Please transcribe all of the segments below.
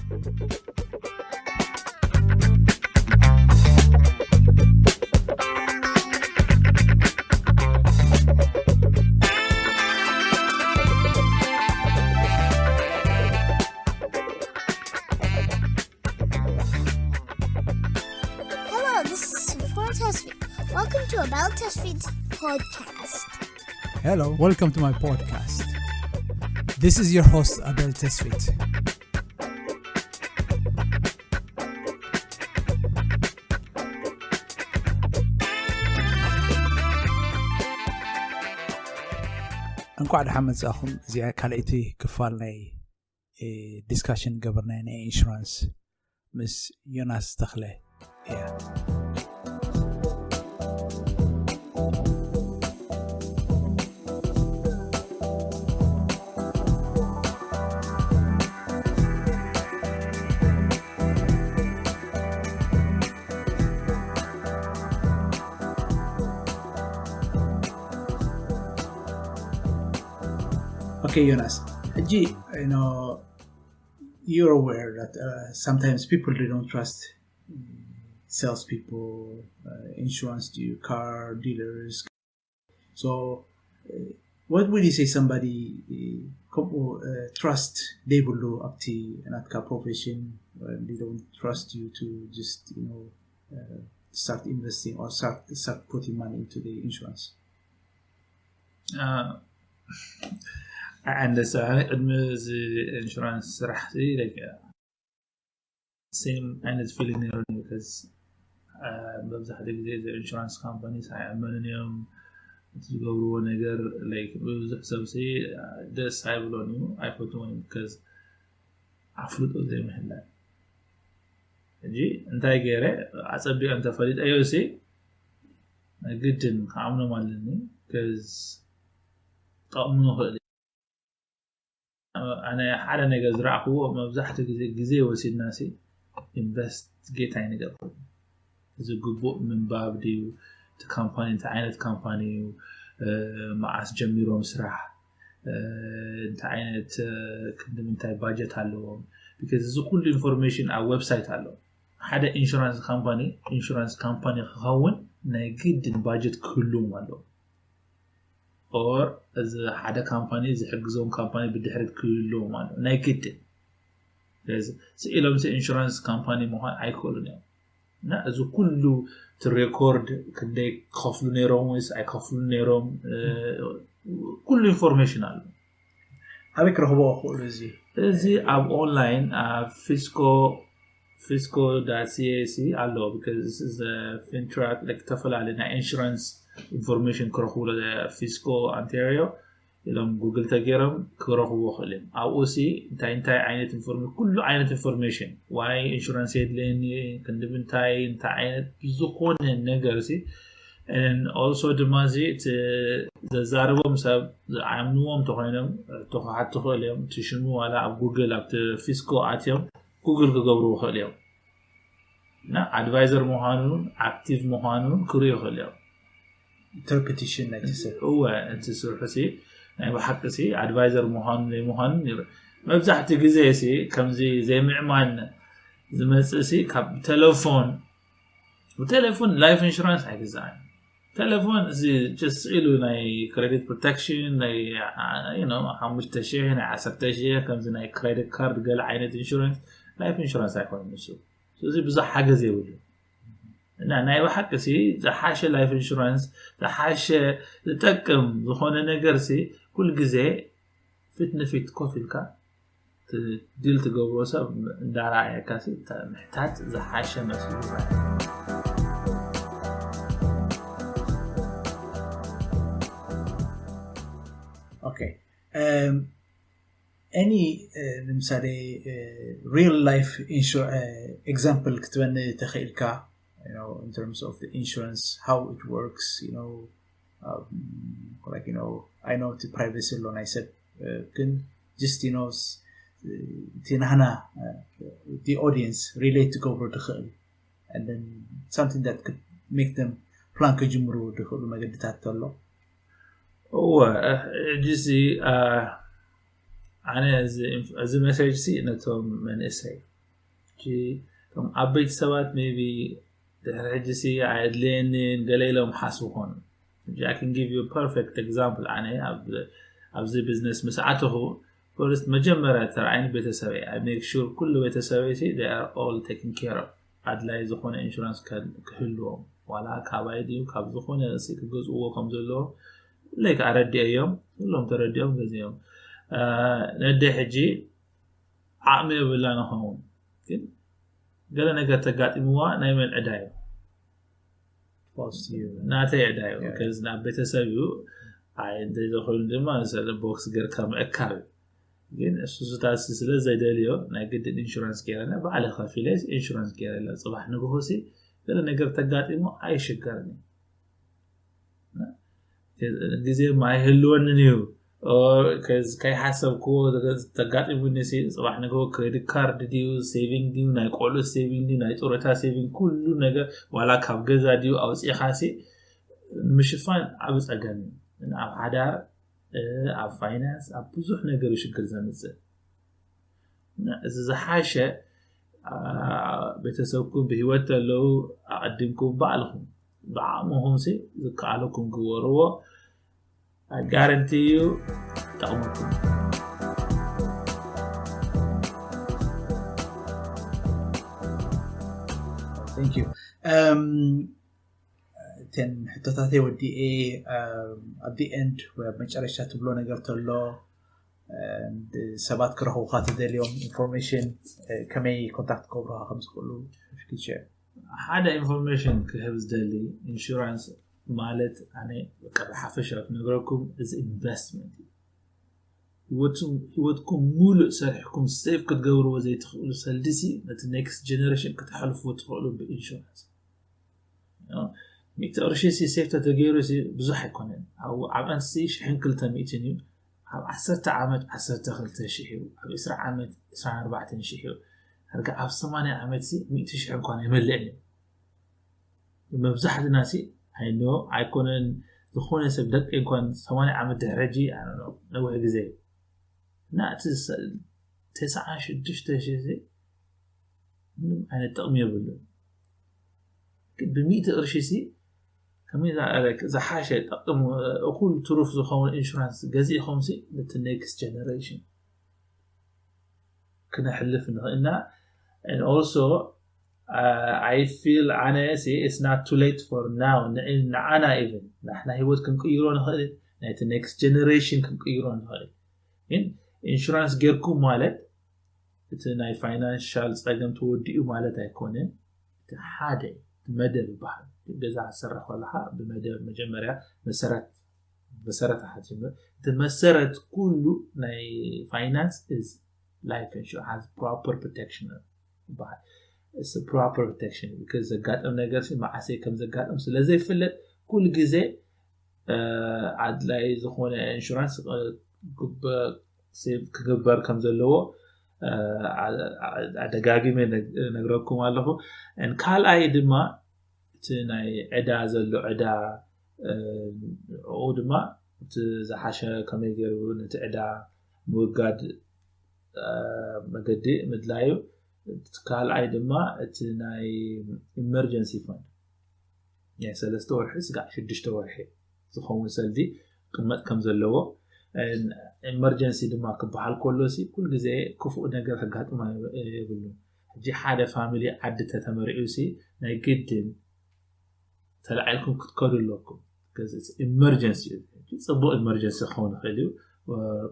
Hello, this is Sifwan Tesfit. Welcome to Abel Tesfit podcast. Hello, welcome to my podcast. This is your host, Abel Tesfit. እንኳዕ ደሓን መጻኹም። እዚኣ ካልኣይቲ ክፋል ናይ ዲስካሽን ገበርናዮ ናይ ኢንሹራንስ ምስ ዮናስ ተኽለ እያ። Okay, Jonas, ሕጂ you know, you're aware that uh, sometimes people, they don't trust salespeople, uh, insurance, do car dealers. So, uh, what would you say somebody uh, ከምኡ uh, trust ዘይብሉ ኣብቲ ናትካ profession, uh, they don't trust you to just, you know, uh, start investing or start, start putting money into the insurance? And so ቅድሚ እዚ ኢንሹራንስ ስራሕ ሲ like same ዓይነት feeling ነይሩኒ because መብዛሕትኡ ግዜ እዚ ኢንሹራንስ ካምፓኒስ ኣይኣመኑን እዮም። እቲ ዝገብርዎ ነገር like ብዙሕ ሰብ ሲ ደስ ኣይብሎን እዩ፣ ኣይፈትዎን እዩ because ኣፍልጦ ዘይምህላው። ሕጂ እንታይ ገይረ? ኣጸቢቐ እንተፈሊጠዮ ሲ ግድን ክኣምኖም ኣለኒ because ጠቕሙ ንኽእል። ኣነ ሓደ ነገር ዝረኣኽዎ መብዛሕትኡ ግዜ ግዜ ወሲድና ሲ ኢንቨስቲጌት ኣይንገብርን። እዚ ግቡእ ምንባብ ድዩ፣ እቲ ካምፓኒ እንታይ ዓይነት ካምፓኒ እዩ፣ መዓስ ጀሚሮም ስራሕ፣ እንታይ ዓይነት ክንዲ ምንታይ ባጀት ኣለዎም። Because እዚ ኩሉ ኢንፎርሜሽን ኣብ ዌብሳይት ኣሎ። ሓደ ኢንሹራንስ ካምፓኒ ኢንሹራንስ ካምፓኒ ክኸውን ናይ ግድን ባጀት ክህልዎም ኣለዎ። Or እዚ ሓደ ካምፓኒ ዝሕግዞም ካምፓኒ ብድሕሪት ክህልዎም ኣሎ ናይ ግድን። ስለዚ ስኢሎም ሲ ኢንሹራንስ ካምፓኒ ምዃን ኣይክእሉን እዮም። እና እዚ ኩሉ እቲ ሬኮርድ ክንደይ ክኸፍሉ ነይሮም ወይስ ኣይከፍሉ ነይሮም ኩሉ ኢንፎርሜሽን ኣሎ። ኣበይ ክረኽቦ ክእሉ እዚ? እዚ ኣብ ኦንላይን ኣብ ፊስኮ ፊስኮ.ca ኣሎ። Because this is a FINTRAC, like ዝተፈላለዩ ናይ ኢንሹራንስ ኢንፎርሜሽን ክረኽብሉ ፊስኮ ኦንታሪዮ ኢሎም ጉግል ተገይሮም ክረኽብዎ ክእል እዮም። ኣብኡ ሲ እንታይ እንታይ ዓይነት ኢንፎርሜሽን፣ ኩሉ ዓይነት ኢንፎርሜሽን፣ ዋይ ኢንሹራንስ የድልየኒ፣ ክንዲ ምንታይ፣ እንታይ ዓይነት ብዝኾነ ነገር ሲ and also ድማ እዚ እቲ ዘዛርቦም ሰብ ዝኣምንዎም እንተኮይኖም ሕቶ ክሓቱ ክእል እዮም። እቲ ሽሙ ዋላ ኣብ ጉግል ኣብቲ ፊስኮ ኣትዮም ጉግል ክገብርዎ ክእል እዮም እና ኣድቫይዘር ምዃኑን ኣክቲቭ ምዃኑን ክርእዩ ክእል እዮም። ኢንተርፕሪቴሽን ናይቲ ሰብ እወ እቲ ስርሑ ሲ ናይ ብሓቂ ሲ ኣድቫይዘር ምዃኑን ዘይምዃኑን ይርኢ። መብዛሕትኡ ግዜ ሲ ከምዚ ዘይምእማን ዝመፅእ ሲ ካብ ቴሌፎን ብቴሌፎን ላይፍ ኢንሹራንስ ኣይግዛእን። ቴሌፎን እዚ just ኢሉ ናይ ክሬዲት ፕሮቴክሽን ናይ ሓሙሽተ ሺሕ ናይ ዓሰርተ ሺሕ ከምዚ ናይ ክሬዲት ካርድ ገለ ዓይነት ኢንሹራንስ ላይፍ ኢንሹራንስ ኣይኮነን ንሱ። ስለዚ ብዙሕ ሓገዝ የብሉ እና ናይ ብሓቂ ሲ ዝሓሸ ላይፍ ኢንሹራንስ ዝሓሸ ዝጠቅም ዝኾነ ነገር ሲ ኩል ግዜ ፊት ንፊት ኮፍ ኢልካ ዲል ትገብሮ ሰብ እንዳረኣየካ ሲ ምሕታት ዝሓሸ መስሉ ይረኣየካ። Okay. Um, any uh, ንምሳሌ real life ኢንሹ example ክትበኒ ተኽኢልካ? You know, in terms of the insurance, how it works, you know, um, like, you know, I know እቲ privacy ኣሎ ናይ ሰብ uh, ግን just, you know, እቲ ናህና the audience relate ክገብሩ ትኽእል and then something that could make them plan ክጅምሩ ዝኽእሉ መገድታት ኣሎ? እወ ሕጂ እዚ ኣነ እዚ መሴጅ ሲ ነቶም መንእሰይ እቶም ዓበይቲ ሰባት maybe ድሕሪ ሕጂ ሲ ኣየድልየንን ገለ ኢሎም ሓስቡ ኾኑ። I can give you perfect example። ኣነ ኣብዚ ቢዝነስ ምስ ኣተኹ first መጀመርያ ተራኣይን ቤተሰበይ። I make sure ኩሉ ቤተሰበይ ሲ they are all taken care of። ኣድላይ ዝኾነ ኢንሹራንስ ክህልዎም ዋላ ካባይ ድዩ ካብ ዝኾነ ሲ ክገዝእዎ ከም ዘለዎ ለይክ ኣረዲኦም ኩሎም ተረዲኦም ገዚኦም። ነደ ሕጂ ዓቕሚ የብላ ንኸውን ግን ገለ ነገር ተጋጢምዋ ናይ መን ዕዳ እዩ? ናተይ ዕዳ እዩ። ከዚ ናብ ቤተሰብ እዩ። ኣይ እንተዘይኮይኑ ድማ ሰለ ቦክስ ገርካ ምእካብ እዩ። ግን እሱ ስታሲ ስለ ዘይደልዮ ናይ ግድን ኢንሹራንስ ገይረና ባዕለ ከፊለ ኢንሹራንስ ገይረላ ጽባሕ ንግሆሲ ገለ ነገር ተጋጢሞ ኣይሽገርን እዩ። ግዜ ማይህልወንን እዩ። ከይሓሰብክዎ ተጋጢሙኒ ጽባሕ ንግሆ ክሬዲት ካርድ ድዩ ሴቪንግ ድዩ ናይ ቆልዑ ሴቪንግ ድዩ ናይ ጡረታ ሴቪንግ ኩሉ ነገር ዋላ ካብ ገዛ ድዩ ኣውፅኢኻሲ ምሽፋን ዓብ ፀገም እዩ። ኣብ ሓዳር ኣብ ፋይናንስ ኣብ ብዙሕ ነገር ሽግር ዘምፅእ። እዚ ዝሓሸ ቤተሰብኩም ብህይወት ተለዉ ኣቐዲምኩም ባዕልኹም ብዓቕምኹም ዝከኣለኩም ግበርዎ። ጋረንቲ እዩ ጠቕመኩም። እተን ሕቶታተይ ወዲኤ ኣብ end ወይ ኣብ መጨረሻ ትብሎ ነገር ተሎ ሰባት ክረኽቡካ ትደልዮም ኢንፎርሜሽን ከመይ ኮንታክት ክገብሩካ ከም ዝኽእሉ? ሓደ ኢንፎርሜሽን ክህብ ዝደሊ ኢንሹራንስ ማለት ኣነ ብሓፈሻ ክነግረኩም እዚ ኢንቨስትመንት እዩ። ህይወትኩም ሙሉእ ሰሪሕኩም ሴፍ ክትገብርዎ ዘይትኽእሉ ሰልዲሲ ነቲ ኔክስት ጀነሬሽን ክተሕልፍዎ ትኽእሉ ብኢንሹራንስ። ሚእቲ ቅርሺ ሲ ሴፍ ተተገይሩ ብዙሕ ኣይኮነን። ኣብ ኣንሲ ሽሕን ክልተ ሚእትን እዩ። ኣብ ዓሰርተ ዓመት ዓሰርተ ክልተ ሽሕ እዩ። ኣብ ዕስራ ዓመት ዕስራን ኣርባዕተን ሽሕ እዩ። ሕርጋ ኣብ ሰማንያ ዓመት ሲ ሚእቲ ሽሕ እንኳን ኣይመልእን እዩ። መብዛሕትና ሲ ኣይኖ ኣይኮነን ዝኾነ ሰብ ደቂ እንኳን ሰማንያ ዓመት ድሕረጂ ነዊሕ ግዜ እዩ። እና እቲ ተስዓ ሽዱሽተ ሽሕ ምንም ዓይነት ጥቕሚ የብሉን። ብሚእቲ ቅርሺ ሲ ከመይ ዝሓሸ ጠቅም እኩል ትሩፍ ዝኸውን ኢንሹራንስ ገዚእኹም ሲ ነቲ ኔክስት ጀነሬሽን ክነሕልፍ ንኽእልና። And also I feel ኣነ it's not too late for now ንዓና even ንሕና ህይወት ክንቅይሮ ንኽእል ናይቲ ኔክስት ጀነሬሽን ክንቅይሮ ንኽእል። ግን ኢንሹራንስ ጌርኩም ማለት እቲ ናይ ፋይናንሻል ፀገም ተወዲኡ ማለት ኣይኮነን። እቲ ሓደ መደብ ይበሃል። ገዛ ክትሰርሕ ከለካ ብመደብ መጀመርያ መሰረት መሰረት ሓትጀምር እቲ መሰረት ኩሉ ናይ ፋይናንስ is life insurance has proper protection ይበሃል። ፕሮፐር ፕሮቴክሽን ዘጋጥም ነገር መዓሰይ ከም ዘጋጥም ስለ ዘይፍለጥ ኩሉ ግዜ ኣድላይ ዝኾነ ኢንሹራንስ ክግበር ከም ዘለዎ ኣደጋጊመ ነግረኩም ኣለኹ። ካልኣይ ድማ እቲ ናይ ዕዳ ዘሎ ዕዳ ንኡ ድማ እቲ ዝሓሸ ከመይ ገይሩ ነቲ ዕዳ ምውጋድ መገዲ ምድላዩ። ካልኣይ ድማ እቲ ናይ ኢመርጀንሲ ፈንድ ናይ ሰለስተ ወርሒ ስጋዕ ሽዱሽተ ወርሒ ዝኸውን ሰልዲ ቅመጥ ከም ዘለዎ። ኢመርጀንሲ ድማ ክበሃል ከሎ ኩል ግዜ ክፉእ ነገር ከጋጥማ የብሉ። ሕጂ ሓደ ፋሚሊ ዓዲ ተተመሪዑ ናይ ግድን ተላዒልኩም ክትከዱ ኣለኩም። ኢመርጀንሲ እዩ። ጽቡቅ ኢመርጀንሲ ክኸውን ይኽእል እዩ፣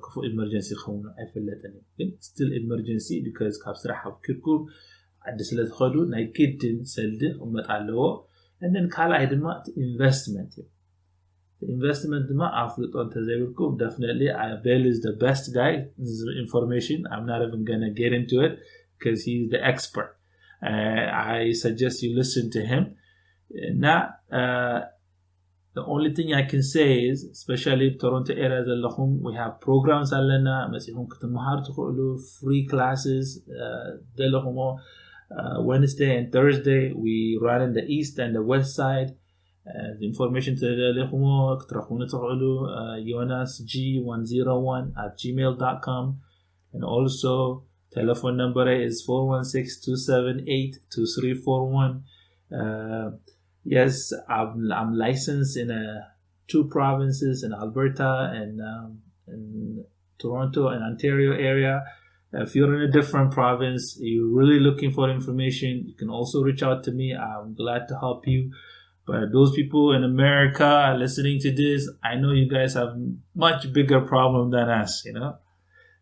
ክፉእ ኢመርጀንሲ ክኸውን ኣይፈለጥን እዩ። ግን ስቲል ኢመርጀንሲ ቢካዝ ካብ ስራሕ ኣብኪርኩም ዓዲ ስለ ትኸዱ ናይ ግድን ሰልዲ ክቕመጥ ኣለዎ። እንን ካልኣይ ድማ ኢንቨስትመንት እዩ። ኢንቨስትመንት ድማ ኣፍልጦ እንተዘይብልኩም ደፍነትሊ ቤል is the best guy ኢንፎርሜሽን I'm not even gonna get into it because he is the expert. I suggest you listen to him. እና the only thing I can say is especially Toronto area ዘለኹም we have programs ኣለና መፂኹም ክትመሃር ትኽእሉ free classes ዘለኹሞ Wednesday and Thursday we run in the east and the west side ኢንፎርሜሽን ተደሊኹሞ ክትረኽቡኒ ትኽእሉ ዮናስ g one zero one at gmail dot com and also Telephone number is four one six, two seven eight, two three four one. Uh, yes, I'm, I'm licensed in uh, two provinces, in Alberta and um, in Toronto and Ontario area. If you're in a different province, you're really looking for information, you can also reach out to me. I'm glad to help you. But those people in America listening to this, I know you guys have much bigger problem than us, you know.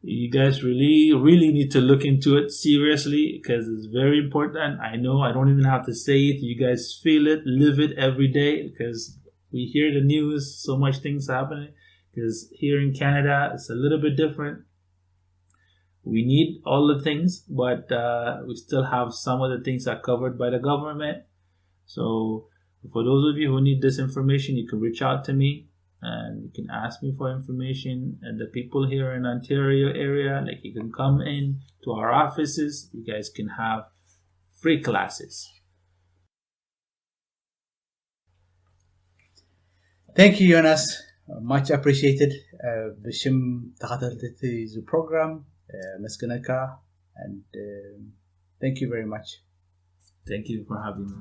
You guys really, really need to look into it seriously because it's very important. I know I don't even have to say it. You guys feel it, live it every day because we hear the news, so much things happening. Because here in Canada, it's a little bit different. We need all the things, but uh, we still have some of the things are covered by the government. So for those of you who need this information, you can reach out to me and you can ask me for information. And the people here in Ontario area, like, you can come in to our offices. You guys can have free classes. Thank you, Jonas. Much appreciated. ብሽም ተኸታተልቲ እዚ ፕሮግራም መስግነካ and thank you very much. Thank you for having me.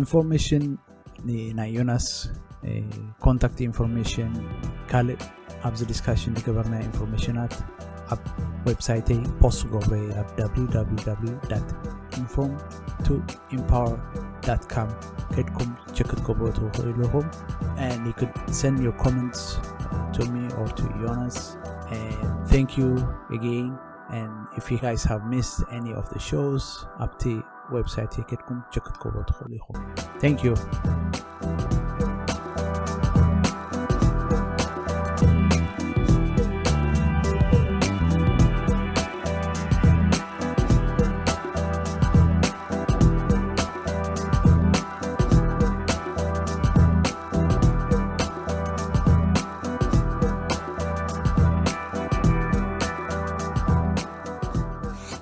Information ናይ ዮናስ contact information ካልእ ኣብዚ discussion ዝገበርና informationኣት ኣብ websiteይ post ገብረ ኣብ www inform to empower com ከድኩም check ክትገብሩ ትኽእሉ ኢኹም and you could send your comments to me or to Jonas and thank you again and if you guys have missed any of the shows ኣብቲ website ከድኩም check ክትገብሩ ትኽእሉ ኢኹም thank you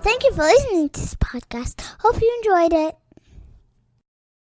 Thank you for listening to this podcast. Hope you enjoyed it.